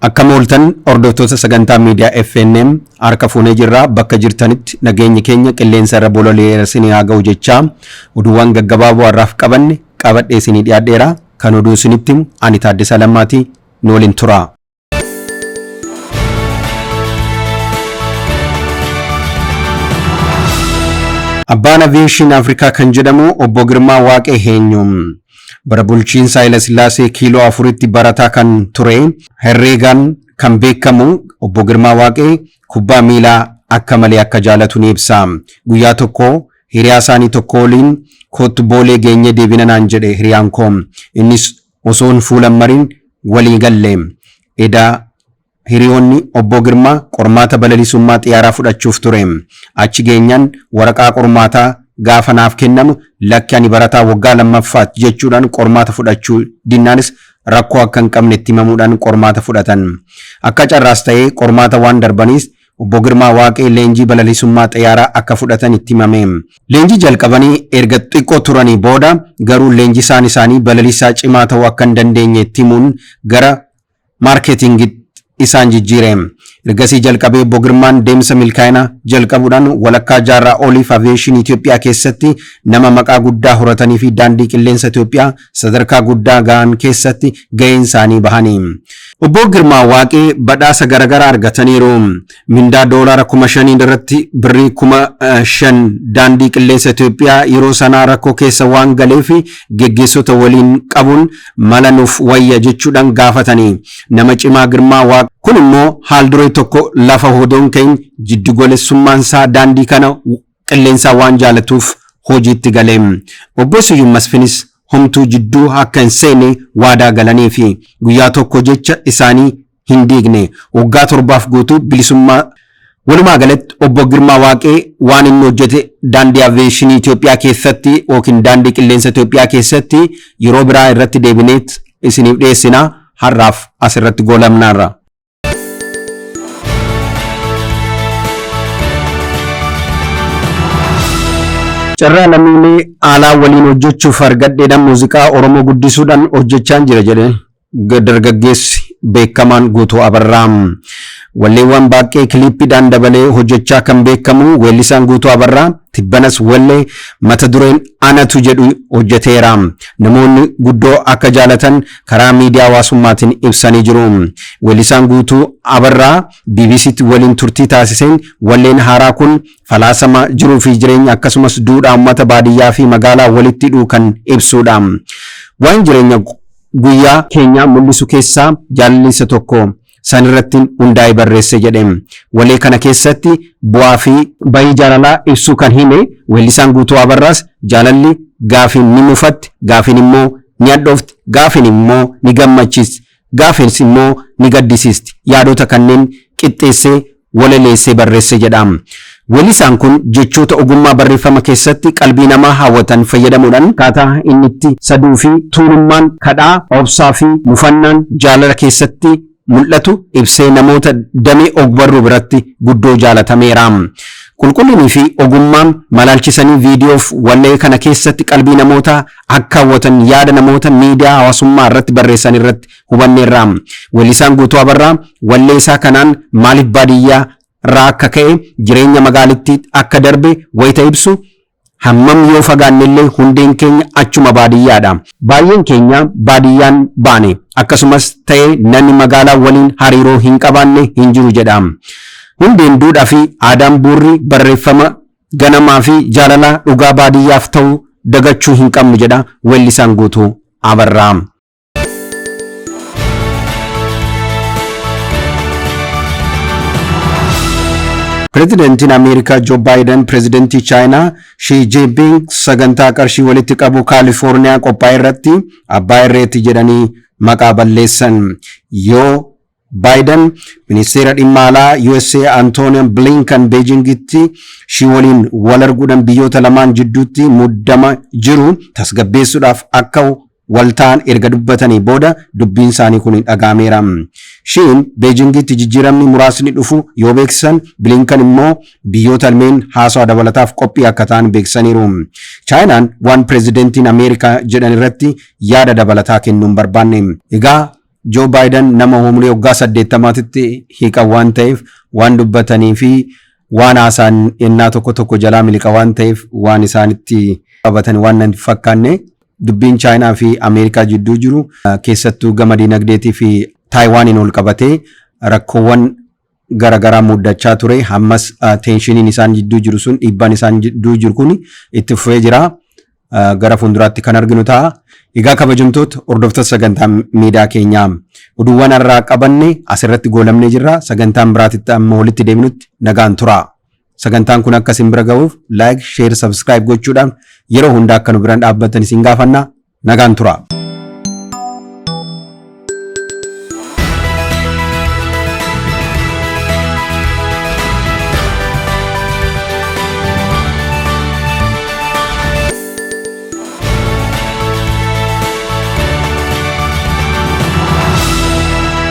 Akkam ooltan hordoftoota sagantaa miidiyaa FNM, harka fuunee jirraa. Bakka jirtanitti nageenyi keenya qilleensa irra bololi'eera isinii haa ga'u jechaa, oduuwwan gaggabaaboo har'aaf qabanne qabadhee isinii dhiyaadheera. Kan oduu isinitti himu ani Taaddasaa Lammaatii, nu waliin tura. Abbaan Aviyeeshinii Afrikaa kan jedhamu obbo Girmaa Waaqee eenyu? Bara bulchiinsa Hayilasillaasee kiiloo afuritti barataa kan ture, herreegaan kan beekamu obbo Girmaa Waaqee kubbaa miilaa akka malee akka jaalatu ni ibsa. Guyyaa tokko hiriyaa isaanii tokko waliin, "Kottu Boolee geenyee deebina," naan jedhe hiriyaan koo. Innis osoon fuula hin marin walii galle. Edaa hiriyoonni obbo Girmaa qormaata balaliisummaa xiyyaaraa fudhachuuf ture. Achi geenyaan waraqaa qormaataa gaafa naaf kennamu, "Lakki, ani barataa waggaa lammaffaati," jechuudhaan qormaata fudhachuu dinnaanis, rakkoo akka hin qabne itti himamuudhaan qormaata fudhatan. Akka carraas ta'ee qormaata waan darbaniis obbo Girmaa Waaqee leenjii balaliisummaa xiyyaaraa akka fudhatan itti himame. Leenjii jalqabanii erga xiqqoo turanii booda garuu leenjisaan isaanii balaliisaa cimaa ta'uu akka hin dandeenye itti himuun gara maarkeetingitti isaan jijjiire. Ergasii jalqabee obbo Girmaan deemsa milkaa'ina jalqabuudhaan walakkaa jaarraa oliif aviyeeshinii Itoophiyaa keessatti nama maqaa guddaa horatanii fi daandii qilleensa Itoophiyaa sadarkaa guddaa gahan keessatti gaheen isaanii bahanii. Obbo Girmaa Waaqee badhaasa garaagaraa argataniiru. Mindaa doolaara 5,000 irratti birrii 5,000 daandii qilleensa Itoophiyaa yeroo sanaa rakkoo keessa waan galeef geggeessota waliin qabuun mala nuuf wayya jechuudhaan gaafatanii. Nama cimaa Girmaa Waaqee kun immoo haal duree tokko lafa hodoon ka'in jiddugaleessummaan isaa daandii kana qilleensaa waan jaalatuuf hojiitti galee. Obbo Siyyum Masfinis homtuu jidduu akka hin seene waadaa galanii fi guyyaa tokko jecha isaanii hin diigne. Waggaa 7f guutuu bilisummaa. Walumaa galatti obbo Girmaa Waaqee waan inni hojjete daandii aviyeeshinii Itoophiyaa keessatti yookiin daandii qilleensa Itoophiyaa keessatti yeroo biraa irratti deebineet isiniif dhiyeessina. Har'aaf asirratti goolabnaarra. Carraa lammiilee alaa waliin hojjechuuf argadheedhaan muuziqaa Oromoo guddisuudhaan hojjechaan jira jedhe dargaggeessi beekamaan Guutuu Abarraa. Walleewwan baay'ee kiliippiidhaan dabalee hojjechaa kan beekamu weellisaan Guutuu Abarraa tibbanas wallee mata dureen "Anatu" jedhu hojjeteera. Namoonni guddoo akka jaalatan karaa miidiyaa hawaasummaatiin ibsanii jiru. Weellisaan Guutuu Abarraa BBCtti waliin turtii taasiseen, walleen haaraa kun falaasama jiruu fi jireenya akkasumas duudhaa uummata baadiyyaa fi magaalaa walitti hidhuu kan ibsudha. Waan jireenya guyyaa keenyaa mul'isu keessaa jaalalli isa tokko. San irratti hundaa'ee barreesse jedhe. Walee kana keessatti bu'aa fi bahii jaalalaa ibsuu kan hime weellisaan Guutuu Abarraas, jaalalli gaafiin ni mufatti, gaafiin immoo ni hadhoofti, gaafiin immoo ni gammachiisti, gaafiinis immoo ni gaddisiisti. Yaadota kanneen qixxeessee walaleessee barreesse jedha. Weellisaan kun jechoota ogummaa barreeffama keessatti qalbii namaa hawwatan fayyadamuudhaan akkaataa inni itti saduu fi tuulummaan, kadhaa, obsaa fi mufannaan jaalala keessatti mul'atu ibsee namoota damee ogbarruu biratti guddoo jaalatameera. Qulqullinii fi ogummaan malaalchisanii viidiyoof wallee kana keessatti qalbii namootaa akka hawwatan yaada namoota miidiyaa hawaasummaa irratti barreessan irratti hubanneerra. Weellisaan Guutuu Abarraa wallee isaa kanaan maaliif baadiyyaa irraa akka ka'e, jireenya magaalittii akka darbe wayita ibsu, hammam yoo fagaannellee hundeen keenya achuma baadiyyaadha. Baay'een keenya baadiyyaan baane. Akkasumas ta'e namni magaalaa waliin hariiroo hin qabaanne hin jiru jedha. Hundeen duudhaa fi aadaan buurri barreeffama ganamaa fi jaalala dhugaa baadiyyaaf ta'u dagachuu hin qabnu jedha weellisaan Guutuu Abarraa. Pireezidantiin Ameerikaa Joo Baayiden pireezidantii Chaayinaa Shii Jinping sagantaa qarshii walitti qabu Kaalifoorniyaa qophaa'e irratti abbaa irreetti jedhanii maqaa balleessan. Yoo Baayiden ministeera dhimma alaa USA Antonio Blinken Beejingitti Shii waliin wal arguudhaan biyyoota lamaan jidduutti muddama jiru tasgabbeessuudhaaf akka wal ta'an erga dubbatanii booda dubbiin isaanii kun dhaga'ameera. Shiin Beejingitti jijjiiramni muraasni dhufu yoo beeksisan, Blinken immoo biyyoota lameen haasawaa dabalataaf qophii akka ta'an beeksisaniiru. Chaayinaan waan pireezidantiin Ameerikaa jedhan irratti yaada dabalataa kennuu hin barbaanne. Egaa Joo Baayiden nama umurii waggaa 80tti hiiqan waan ta'eef, waan dubbatanii fi waan haasaan ennaa tokko tokko jalaa miliqa waan ta'eef, waan isaanitti qabatan waan nan fakkaanne. Dubbiin Chaayinaa fi Ameerikaa jidduu jiru, keessattuu gama dinagdeetii fi Taayiwaaniin ol qabatee rakkoowwan garaagaraa muddachaa ture. Ammas tensioniin isaan jidduu jiru sun, dhiibbaan isaan jidduu jiru kun itti fufee jira. Gara fuulduraatti kan arginu ta'a. Egaa kabajamtoota hordoftoota sagantaa miidiyaa keenyaa, oduuwwan har'aa qabanne asirratti goolamnee jirra. Sagantaan biraatitti amma walitti deemnutti nagaan tura. Sagantaan kun akka isin bira gahuuf like, share, subscribe gochuudhaan yeroo hundaa akka nu biraan dhaabbattan isin gaafanna. Nagaan tura.